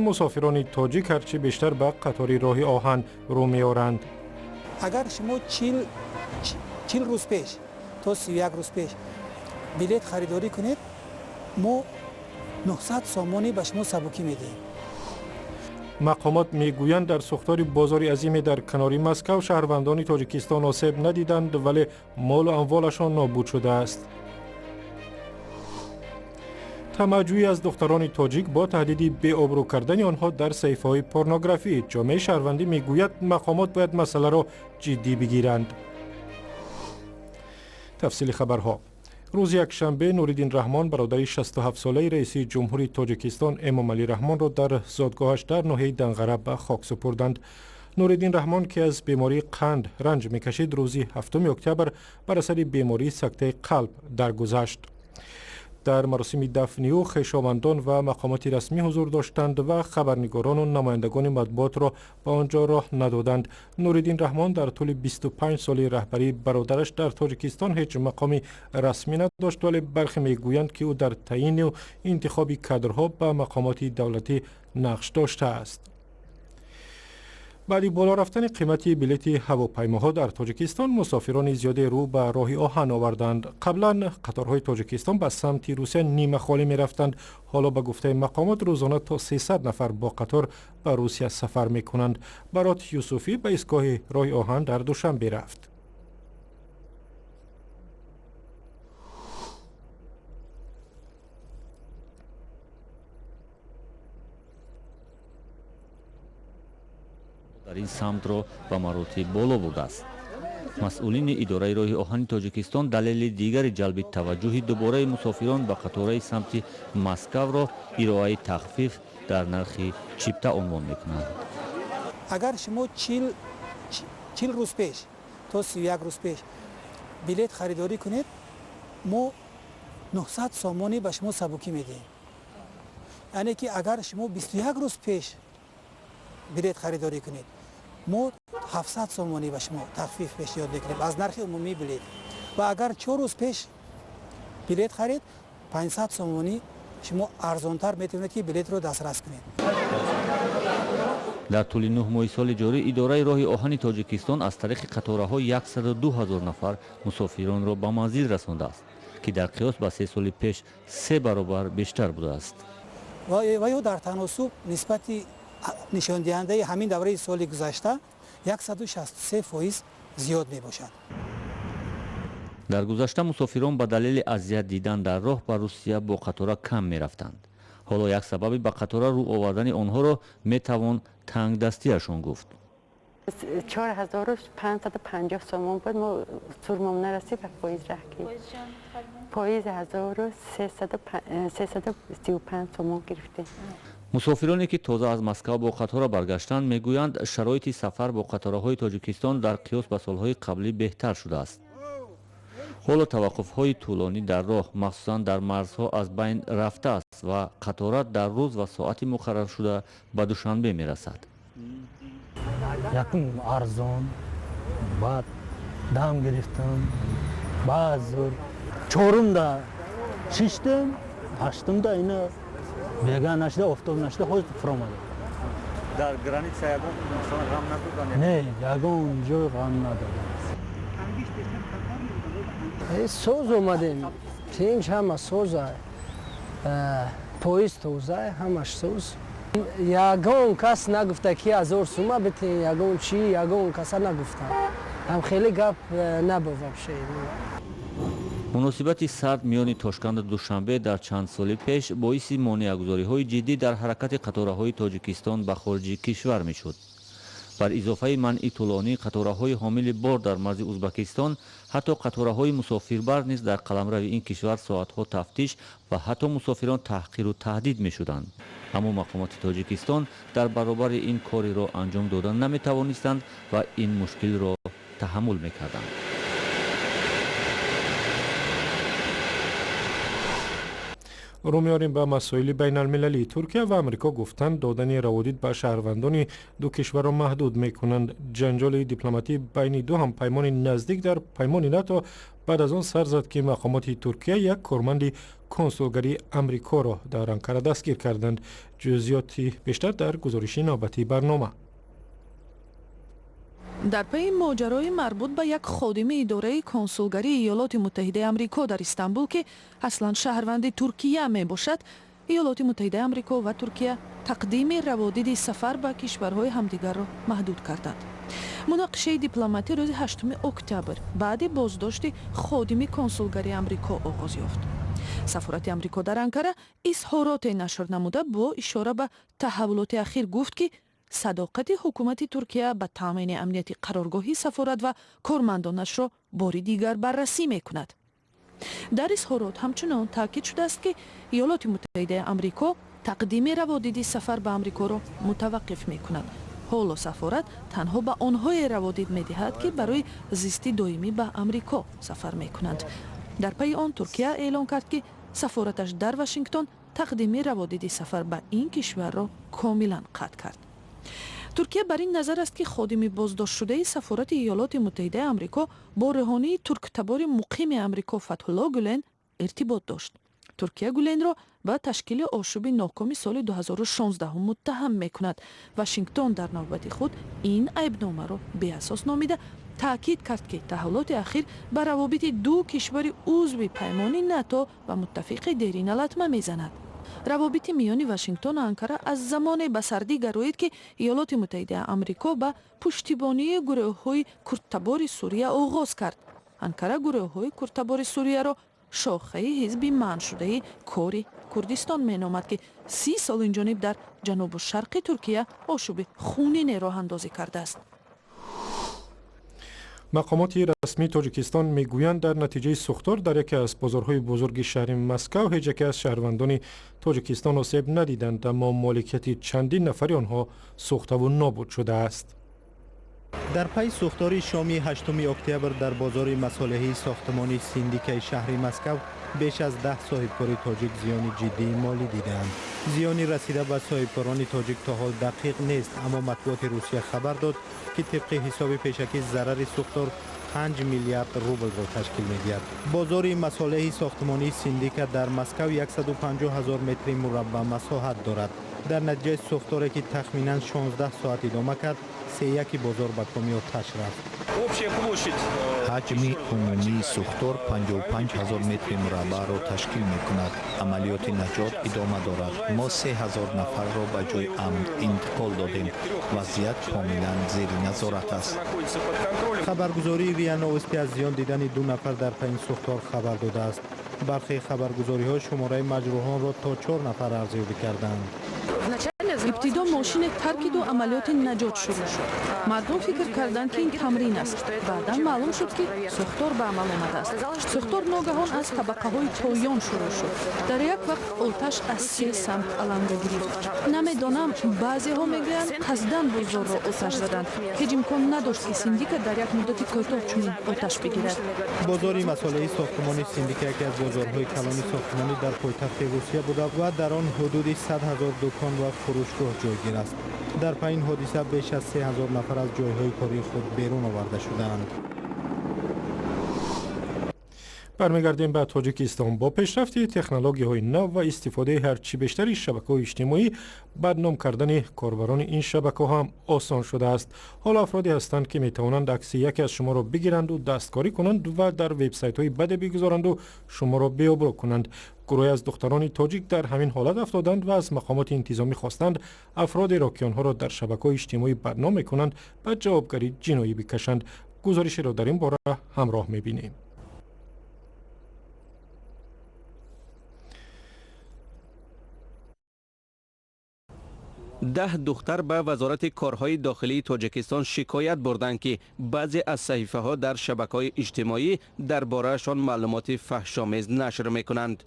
Мусофирони тоҷик ҳарчи бештар ба қатори роҳи оҳан рӯ меоранд. Агар шумо 40 рӯз пеш то 31 рӯз пеш билет харидорӣ кунед, мо 900 сомонӣ ба шумо сабукӣ медиҳем. Мақомот мегӯянд, дар сӯхтори бозори азиме дар канори Москав шаҳрвандони Тоҷикистон осеб надиданд, вале молу амволашон нобуд шудааст. Тамаъҷӯӣ аз духтарони тоҷик бо таҳдиди беобрӯ кардани онҳо дар саҳифаҳои порнографӣ. Ҷомеаи шаҳрвандӣ мегӯяд, мақомот бояд масъаларо ҷиддӣ бигиранд. Тафсили хабарҳо. Рӯзи якшанбе Нуриддин Раҳмон, бародари 67-солаи раиси ҷумҳури Тоҷикистон Эмомалӣ Раҳмонро дар зодгоҳаш дар ноҳияи Данғара ба хок супурданд. Нуриддин Раҳмон, ки аз бемории қанд ранҷ мекашид, рӯзи 7 октябр бар асари бемории сактаи қалб даргузашт. Дар маросими дафни ӯ хешовандон ва мақомоти расмӣ ҳузур доштанд ва хабарнигорону намояндагони матбуотро ба он ҷо роҳ надоданд. Нуриддин Раҳмон дар тӯли 25 соли раҳбарии бародараш дар Тоҷикистон ҳеҷ мақоми расмӣ надошт, вале бархе мегӯянд, ки ӯ дар таъйину интихоби кадрҳо ба мақомоти давлатӣ нақш доштааст. Баъди боло рафтани қимати билети ҳавопаймоҳо дар Тоҷикистон мусофирони зиёде рӯ ба роҳи оҳан оварданд. Қаблан қаторҳои Тоҷикистон ба самти Русия нимахолӣ мерафтанд. Ҳоло, ба гуфтаи мақомот, рӯзона то 300 нафар бо қатор ба Русия сафар мекунанд. Барот Юсуфӣ ба истгоҳи роҳи оҳан дар Душанбе рафт. Дар ин самтро ба маротиб боло бурдааст. Масъулини идораи роҳи оҳани Тоҷикистон далели дигари ҷалби таваҷҷӯҳи дубораи мусофирон ба қатораи самти Москавро ироаи тахфиф дар нархи чипта унвон мекунанд. Агар шумо 40 рӯз пеш то 31 рӯз пеш билет харидорӣ кунед, мо 900 сомонӣ ба шумо сабукӣ медиҳем. Яъне ки агар шумо 21 рӯз пеш билет харидорӣ кунед, мо 700 сомонӣ ба шумо тахфиф пешниҳод мекунем аз нархи умумии билет, ва агар 4 рӯз пеш билет харед, 500 сомонӣ шумо арзонтар метавонед, ки билетро дастрас кунед. Дар тӯли 9 моҳи соли ҷорӣ идораи роҳи оҳани Тоҷикистон аз тариқи қатораҳо 102 ҳазор нафар мусофиронро ба манзил расондааст, ки дар қиёс ба 3 соли пеш се баробар бештар будааст. Ва ё дар таносуб нисбати нишондиҳандаи ҳамин давраи соли гузашта 163% зиёд мебошад. Дар гузашта мусофирон ба далели азият дидан дар роҳ ба Русия бо қатора кам мерафтанд. Ҳоло як сабаби ба қатора рӯ овардани онҳоро метавон тангдастиашон гуфт. 4550 сомон буд, мо сурмом нарасид, ба поезд раҳ поезд 1335 сомон гирифтем. Мусофироне, ки тоза аз Москав бо қатора баргаштанд, мегӯянд, шароити сафар бо қатораҳои Тоҷикистон дар қиёс ба солҳои қаблӣ беҳтар шудааст. Ҳоло таваққуфҳои тӯлонӣ дар роҳ, махсусан дар марзҳо, аз байн рафтааст ва қатора дар рӯз ва соати муқарраршуда ба Душанбе мерасад. Якум арзон, баъд дам гирифтам, баъд зур чорумда шиштем, ҳаштумда ина бега нашуда, офтоб нашуда, ҳоз фуромада. Дар граница ягон, масалан, ғам надодан? Не, ягон ҷой ғам надодам. Соз омадем, тинҷ, ҳама соза, поезд тоза, ҳамаш соз. Ягон кас нагуфта, ки 1000 сума битен, ягон чӣ, ягон каса нагуфта, ҳам хеле гап набуд вообще. Муносибати сард миёни Тошканду Душанбе дар чанд соли пеш боиси монеагузориҳои ҷиддӣ дар ҳаракати қатораҳои Тоҷикистон ба хориҷи кишвар мешуд. Бар изофаи манъи тӯлонии қатораҳои ҳомили бор дар марзи Узбакистон, ҳатто қатораҳои мусофирбар низ дар қаламрави ин кишвар соатҳо тафтиш ва ҳатто мусофирон таҳқиру таҳдид мешуданд. Аммо мақомоти Тоҷикистон дар баробари ин кориро анҷом дода наметавонистанд ва ин мушкилро таҳаммул мекарданд. Рӯ меорем ба масоили байналмилалӣ. Туркия ва Амрико гуфтанд, додани раводид ба шаҳрвандони ду кишварро маҳдуд мекунанд. Ҷанҷоли дипломатӣ байни ду ҳампаймони наздик дар паймони НАТО баъд аз он сар зад, ки мақомоти Туркия як корманди консулгарии Амрикоро дар Анкара дастгир карданд. Ҷузъиёти бештар дар гузориши навбатии барнома. Дар пайи моҷарои марбут ба як ходими идораи консулгарии Иёлоти Муттаҳидаи Амрико дар Истанбул, ки аслан шаҳрванди Туркия мебошад, Иёлоти Муттаҳидаи Амрико ва Туркия тақдими раводиди сафар ба кишварҳои ҳамдигарро маҳдуд карданд. Муноқишаи дипломатӣ рӯзи 8 октябр баъди боздошти ходими консулгарии Амрико оғоз ёфт. Сафорати Амрико дар Анкара изҳороте нашр намуда, бо ишора ба таҳаввулоти ахир гуфт, ки садоқати ҳукумати Туркия ба таъмини амнияти қароргоҳи сафорат ва кормандонашро бори дигар баррасӣ мекунад. Дар изҳорот ҳамчунон таъкид шудааст, ки Иёлоти Муттаҳидаи Амрико тақдими раводиди сафар ба Амрикоро мутаваққиф мекунад. Ҳоло сафорат танҳо ба онҳое раводид медиҳад, ки барои зисти доимӣ ба Амрико сафар мекунанд. Дар пайи он Туркия эълон кард, ки сафораташ дар Вашингтон тақдими раводиди сафар ба ин кишварро комилан қатъ кард. Туркия бар ин назар аст, ки ходими боздоштшудаи сафорати Иёлоти Муттаҳидаи Амрико бо рӯҳонии турктабори муқими Амрико Фатҳулло Гулен иртибот дошт. Туркия Гуленро ба ташкили ошӯби нокоми соли 2016 муттаҳам мекунад. Вашингтон дар навбати худ ин айбномаро беасос номида, таъкид кард, ки таҳаввулоти ахир ба равобити ду кишвари узви паймони НАТО ва муттафиқи дерина латма мезанад. Равобити миёни Вашингтону Анкара аз замоне ба сардӣ гароид, ки Иёлоти Муттаҳидаи Амрико ба пуштибонии гурӯҳҳои курдтабори Сурия оғоз кард. Анкара гурӯҳҳои курдтабори Сурияро шохаи ҳизби манъшудаи Кори Курдистон меномад, ки 30 сол инҷониб дар ҷанубу шарқи Туркия ошӯби хунине роҳандозӣ кардааст. Мақомоти расмии Тоҷикистон мегӯянд, дар натиҷаи сӯхтор дар яке аз бозорҳои бузурги шаҳри Москав ҳеҷ яке аз шаҳрвандони Тоҷикистон осеб надиданд, аммо моликияти чандин нафари онҳо сӯхтаву нобуд шудааст. Дар пайи сӯхтори шоми 8 октябр дар бозори масолеҳии сохтмонии Синдикаи шаҳри Москав беш аз 10 соҳибкори тоҷик зиёни ҷиддии молӣ дидаанд. Зиёни расида ба соҳибкорони тоҷик то ҳол дақиқ нест, аммо матбуоти Русия хабар дод, ки тибқи ҳисоби пешакӣ зарари сӯхтор 5 миллиард рублро ташкил медиҳад. Бозори масолеҳи сохтмонии Синдика дар Москав 150 ҳазор метри мураббаъ масоҳат дорад. Дар натиҷаи сӯхторе, ки тахминан 16 соат идома кард, сеяки бозор ба коми оташ рафт. Ҳаҷми умумии сӯхтор 55 ҳазор метри мураббаъро ташкил мекунад. Амалиёти наҷот идома дорад. Мо 3 ҳазор нафарро ба ҷои амн интиқол додем. Вазъият комилан зери назорат аст. Хабаргузории РИА Новости аз зиён дидани ду нафар дар пайи сӯхтор хабар додааст. Бархе хабаргузориҳо шумораи маҷрӯҳонро то чор нафар арзёбӣ карданд. Ибтидо мошине таркиду амалиёти наҷот шурӯъ шуд. Мардум фикр карданд, ки ин тамрин аст. Баъдан маълум шуд, ки сӯхтор ба амал омадааст. Сӯхтор ногаҳон аз табақаҳои поён шурӯъ шуд. Дар як вақт оташ аз се самт аланга гирифт. Намедонам, баъзеҳо мегӯянд, қасдан бозорро оташ заданд. Ҳеҷ имкон надошт, ки Синдика дар як муддати кӯтоҳ чунин оташ бигирад. Бозори масолеҳи сохтмони Синдика яке аз бозорҳои калони сохтмонӣ дар пойтахти Русия буда ва дар он ҳудуди 100 ҳазор дукон ва фурӯшгоҳ ҷойгир аст. Дар пайи ин ҳодиса беш аз 3 ҳазор нафар аз ҷойҳои кории худ берун оварда шудаанд. Бармегардем ба Тоҷикистон. Бо пешрафти технологияҳои нав ва истифодаи ҳарчи бештари шабакаҳои иҷтимоӣ бадном кардани корбарони ин шабакаҳо ҳам осон шудааст. Ҳоло афроде ҳастанд, ки метавонанд акси яке аз шуморо бигиранду дасткорӣ кунанд ва дар вебсайтҳои баде бигузоранду шуморо беобрӯ кунанд. Гурӯҳе аз духтарони тоҷик дар ҳамин ҳолат афтоданд ва аз мақомоти интизомӣ хостанд, афродеро, ки онҳоро дар шабакаҳои иҷтимоӣ бадном мекунанд, ба ҷавобгарии ҷиноӣ бикашанд. Гузоришеро дар ин бора ҳамроҳ мебинем. 10 духтар ба Вазорати корҳои дохилии Тоҷикистон шикоят бурданд, ки баъзе аз саҳифаҳо дар шабакаҳои иҷтимоӣ дар бораашон маълумоти фаҳшомез нашр мекунанд.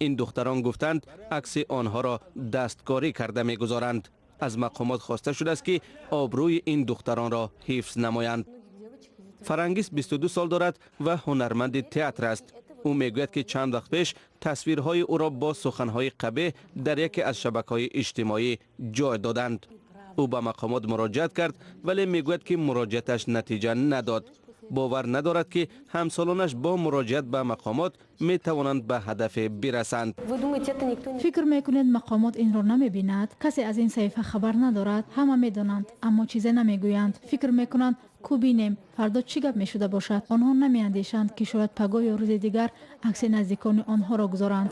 Ин духтарон гуфтанд, акси онҳоро дасткорӣ карда мегузоранд. Аз мақомот хоста шудааст, ки обрӯи ин духтаронро ҳифз намоянд. Фарангиз 22 сол дорад ва ҳунарманди театр аст. Ӯ мегӯяд, ки чанд вақт пеш Тасвирҳои ӯро бо суханҳои қабеҳ дар яке аз шабакаҳои иҷтимоӣ ҷой доданд. Ӯ ба мақомот муроҷиат кард, вале мегӯяд, ки муроҷиаташ натиҷа надод. Бовар надорад, ки ҳамсолонаш бо муроҷиат ба мақомот метавонанд ба ҳадафе бирасанд. Фикр мекунед, мақомот инро намебинад? Касе аз ин саҳифа хабар надорад? Ҳама медонанд, аммо чизе намегӯянд. Фикр мекунанд, ку бинем, фардо чӣ гап мешуда бошад. Онҳо намеандешанд, ки шояд пагоҳ ё рӯзи дигар акси наздикони онҳоро гузоранд.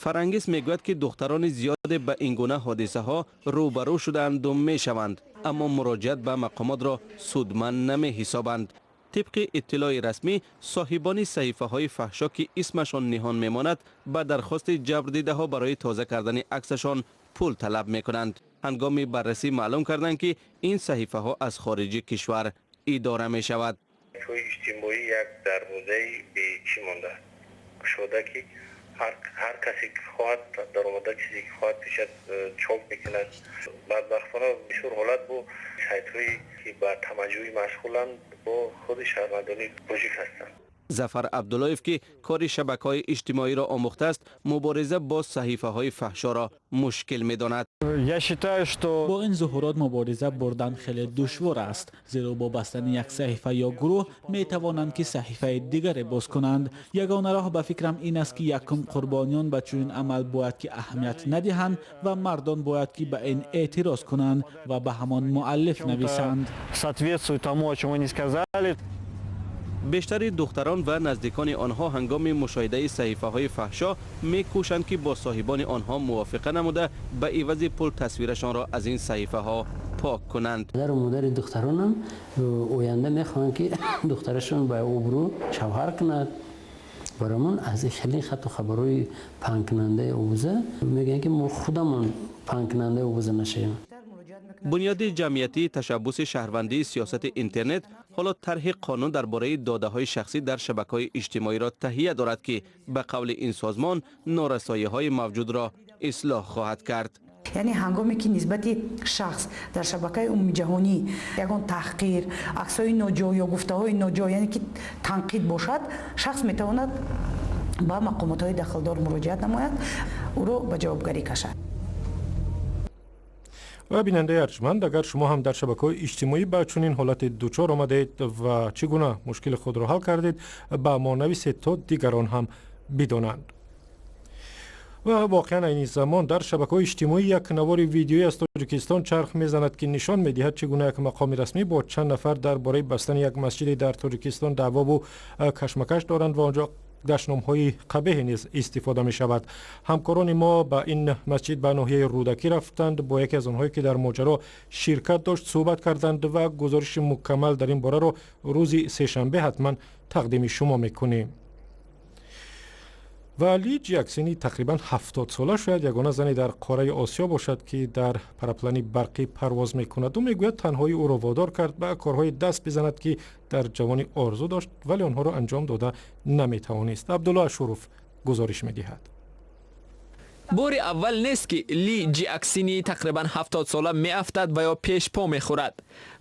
Фарангис мегӯяд, ки духтарони зиёде ба ин гуна ҳодисаҳо рӯбарӯ шудаанду мешаванд, аммо муроҷиат ба мақомотро судманд намеҳисобанд. Тибқи иттилои расмӣ, соҳибони саҳифаҳои фаҳшо, ки исмашон ниҳон мемонад, ба дархости ҷабрдидаҳо барои тоза кардани аксашон пул талаб мекунанд. Ҳангоми баррасӣ маълум карданд, ки ин саҳифаҳо аз хориҷи кишвар идора мешавад. Иҷтимоӣ як дарвозаи бечӣ мондааст кушода, ки ҳар касе ки хоҳад, даромада, чизе ки хоҳад, пешад чоп мекунад. Бадбахтона, бисёр ҳолат бо сайтҳое ки ба тамаъҷӯӣ машғуланд, бо худи шаҳрвандони тоҷик ҳастанд. Зафар Абдуллоев, ки кори шабакаҳои иҷтимоиро омӯхтааст, мубориза бо саҳифаҳои фаҳшоро мушкил медонад. Бо ин зуҳурот мубориза бурдан хеле душвор аст, зеро бо бастани як саҳифа ё гурӯҳ метавонанд, ки саҳифаи дигаре боз кунанд. Ягона роҳ, ба фикрам, ин аст, ки якум қурбониён ба чунин амал бояд ки аҳамият надиҳанд ва мардон бояд ки ба ин эътироз кунанд ва ба ҳамон муаллиф нависанд. Бештари духтарон ва наздикони онҳо ҳангоми мушоҳидаи саҳифаҳои фаҳшо мекӯшанд, ки бо соҳибони онҳо мувофиқа намуда, ба ивази пул тасвирашонро аз ин саҳифаҳо пок кунанд. Падару модари духтаронам оянда мехоҳанд, ки духтарашон ба обрӯ шавҳар кунад. Баромон аз хеле хату хабарҳои паҳнкунандаи овоза мегӯянд, ки мо худамон паҳнкунандаи овоза нашавем. Бунёди ҷамъиятии ташаббуси шаҳрвандии сиёсати интернет ҳоло тарҳи қонун дар бораи додаҳои шахсӣ дар шабакаҳои иҷтимоиро таҳия дорад, ки ба қавли ин созмон норасоиҳои мавҷудро ислоҳ хоҳад кард. Яъне ҳангоме ки нисбати шахс дар шабакаи умумиҷаҳонӣ ягон таҳқир, аксҳои ноҷо ё гуфтаҳои ноҷо, яъне ки танқид бошад, шахс метавонад ба мақомотҳои дахлдор муроҷиат намояд, ӯро ба ҷавобгарӣ кашад. Ва бинандаи арҷманд, агар шумо ҳам дар шабакаҳои иҷтимоӣ ба чунин ҳолате дучор омадаед ва чӣ гуна мушкили худро ҳал кардед, ба мо нависед, то дигарон ҳам бидонанд. Ва воқеан, айни замон дар шабакаҳои иҷтимоӣ як навори видеоӣ аз Тоҷикистон чарх мезанад, ки нишон медиҳад, чӣ гуна як мақоми расмӣ бо чанд нафар дар бораи бастани як масҷиде дар Тоҷикистон даъвову кашмакаш доранд ва онҷо дашномҳои қабеҳе низ истифода мешавад. Ҳамкорони мо ба ин масҷид ба ноҳияи Рӯдакӣ рафтанд, бо яке аз онҳое, ки дар моҷаро ширкат дошт, суҳбат карданд ва гузориши мукаммал дар ин бораро рӯзи сешанбе ҳатман тақдими шумо мекунем. Ва Ли Ҷиаксини тақрибан 70-сола шояд ягона зане дар қораи Осиё бошад, ки дар параплани барқӣ парвоз мекунад. Ӯ мегӯяд, танҳоӣ ӯро водор кард ба корҳое даст бизанад, ки дар ҷавонӣ орзу дошт, вале онҳоро анҷом дода наметавонист. Абдулло Ашуров гузориш медиҳад. Бори аввал нест, ки Ли Ҷиаксини тақрибан 70-сола меафтад ва ё пешпо мехӯрад.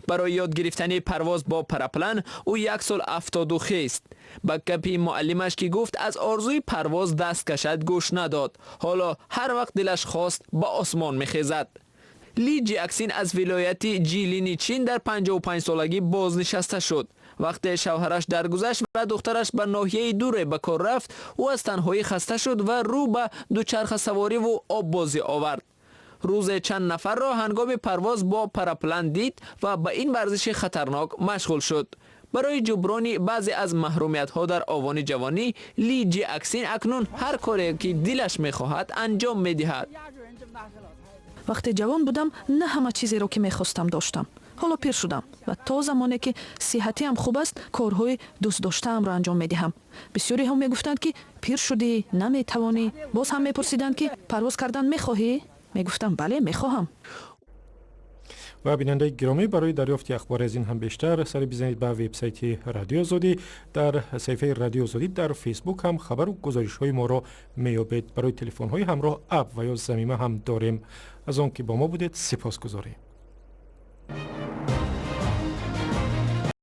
Барои ёд гирифтани парвоз бо параплан ӯ як сол афтоду хест. Ба гапи муаллимаш, ки гуфт аз орзуи парвоз даст кашад, гӯш надод. Ҳоло ҳар вақт дилаш хост, ба осмон мехезад. Ли Ҷиаксин аз вилояти Ҷилини Чин дар 55-солагӣ бознишаста шуд. Вақте шавҳараш даргузашт ва духтараш ба ноҳияи дуре ба кор рафт, ӯ аз танҳоӣ хаста шуд ва рӯ ба дучархасавориву оббозӣ овард. Рӯзе чанд нафарро ҳангоми парвоз бо параплан дид ва ба ин варзиши хатарнок машғул шуд. Барои ҷуброни баъзе аз маҳрумиятҳо дар овони ҷавонӣ, Ли Ҷиаксин акнун ҳар коре ки дилаш мехоҳад, анҷом медиҳад. Вақте ҷавон будам, на ҳама чизеро, ки мехостам, доштам. Ҳоло пир шудам ва то замоне ки сиҳатиам хуб аст, корҳои дӯстдоштаамро анҷом медиҳам. Бисёриҳо мегуфтанд, ки пир шудӣ, наметавонӣ. Боз ҳам мепурсиданд, ки парвоз кардан мехоҳӣ? Мегуфтам, бале, мехоҳам. Ва бинандаи гиромӣ, барои дарёфти ахбори аз ин ҳам бештар сари бизанед ба вебсайти Радиои Озодӣ. Дар саҳифаи Радиои Озодӣ дар Фейсбук ҳам хабару гузоришҳои моро меёбед. Барои телефонҳои ҳамроҳ app ва ё замима ҳам дорем. Аз он ки бо мо будед, сипос гузорем.